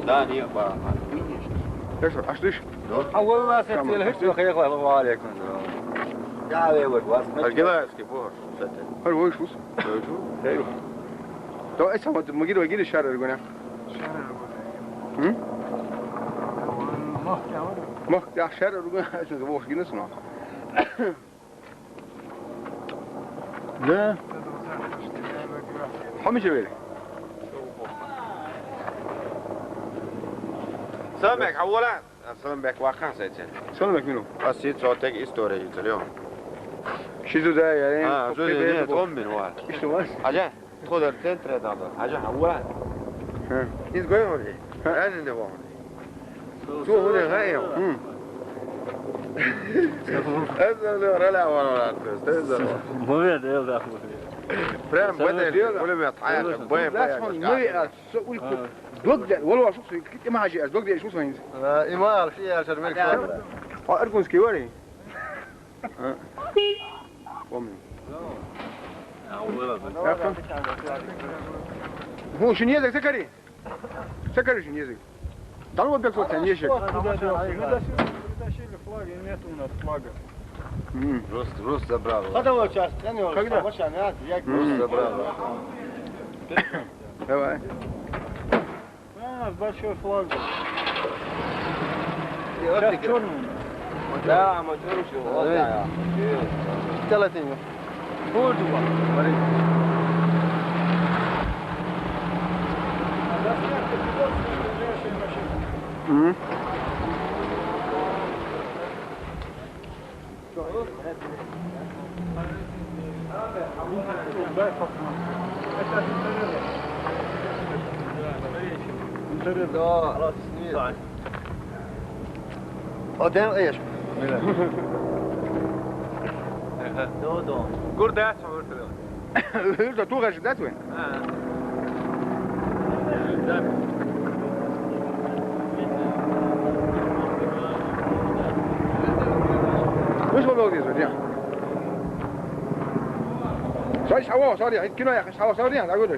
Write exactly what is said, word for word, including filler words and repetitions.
Здание, ба, ба. Видишь? Хорошо, аж ты ж. А вы у нас это хехла, ва алейкум. Да, вы вот вас. Аж Гилаевский, боже, что это? Аж вы шус. Вы шус? То это самое, мы гири, гири шар аргуна. М? Мах, я шар аргуна, это вовсе не сама. Да. Хьо мича вели? Салам бек, хьавола. Салам бек, вахан сецен. Салам бек, мину. Ас сит сотек история ицелё. Шизу да, я. А, зу да, нет, он мин ва. Иште вас? Аджа, тходар центре дам. Аджа, хьавола. Ха. Из гоем он. Ха. Ранен де вон. Цу хуне гайо. М. Эза ле рала вон вон. Эза. Мове де да. Прям бэдэ пулемёт. Ая бэм. Мове а со улку. Дог де, вол вол шус, кит имажи аз дог де шус вайнс. Имар ши яр шар мек. А аргунский вари. Помню. Гу шин езек сакари. Сакари шин езек. Там вот бек вот нечек. Мы дотащили, мы дотащили флаг, и нет у нас флага. М. Рус, рус забрал. Когда вот сейчас, я не знаю, когда? Машина, я... Рус забрал. Давай. А, у нас большой флаг был. Сейчас чёрный. Да, мы тоже. Вот, да. Стелла ты. Буду. Смотри. Мгм. Да. О, дэн эш. До, до. Гур да, чамыр. Гур да, ту гаш да, ту. Уж боло дизо, я. Сай, саво, сори, кино я, саво, сори, я, да, гур да.